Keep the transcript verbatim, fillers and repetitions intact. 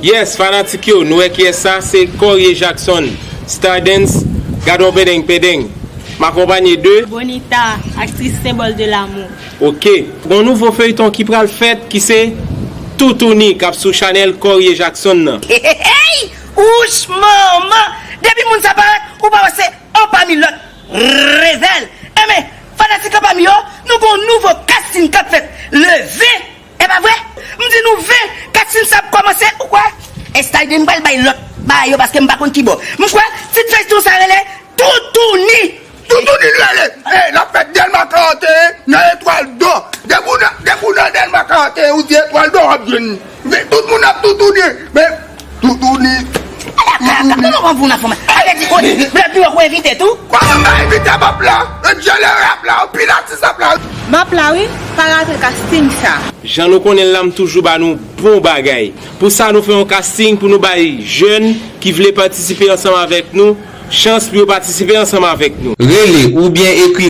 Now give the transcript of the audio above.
Yes, fanatik yo, nou wè kiyès sa, se Corie Jackson, Stardens, gad on pendeng pendeng. M akonpanye de Bonita, aktris senbòl de lamou. Ok. Gon nouvo feyton ki pral fèt ki se Toutouni k ap sou chanèl Corie Jackson nan. Hey! Ouch manman! Depi moun sa parèt, ou pa wè se anpami lòt. Revèl! Enben, fanatik anpami yo, nou gon nouvo kastin k ap fèt le ven. E pa vre? M di nou ven, kastin sa ap kòmanse, ou kwè? Estayden m pral bay lòt bagay yo paske m pa konn kibò. M kwè, tit feyton sa rele Toutouni. Toutouni l rele. Ey, l ap fèt Dèlma karannteyen nan Etwal Dò. Depi w nan, depi w nan Dèlma karannteyen, ou di Etwal Dò, w ap jwenn li. Men tout moun ap toutouni. Men toutouni. Ala kaka, kòman w ap vin nan fòm? Alè di, kote? Blòd Piwòk ou envite tou? Kòman m pa envite m ap la? Menm jan lè rap la, anpil atis ap la. M ap la wi, pa rate kasting sa. Jan nou konnen l la, m toujou ba nou bon bagay. Pou sa, nou fè yon kasting pou nou bay jèn ki vle patisipe ansanm avèk nou chans pou yo patisipe ansanm avèk nou. Rele oubyen ekri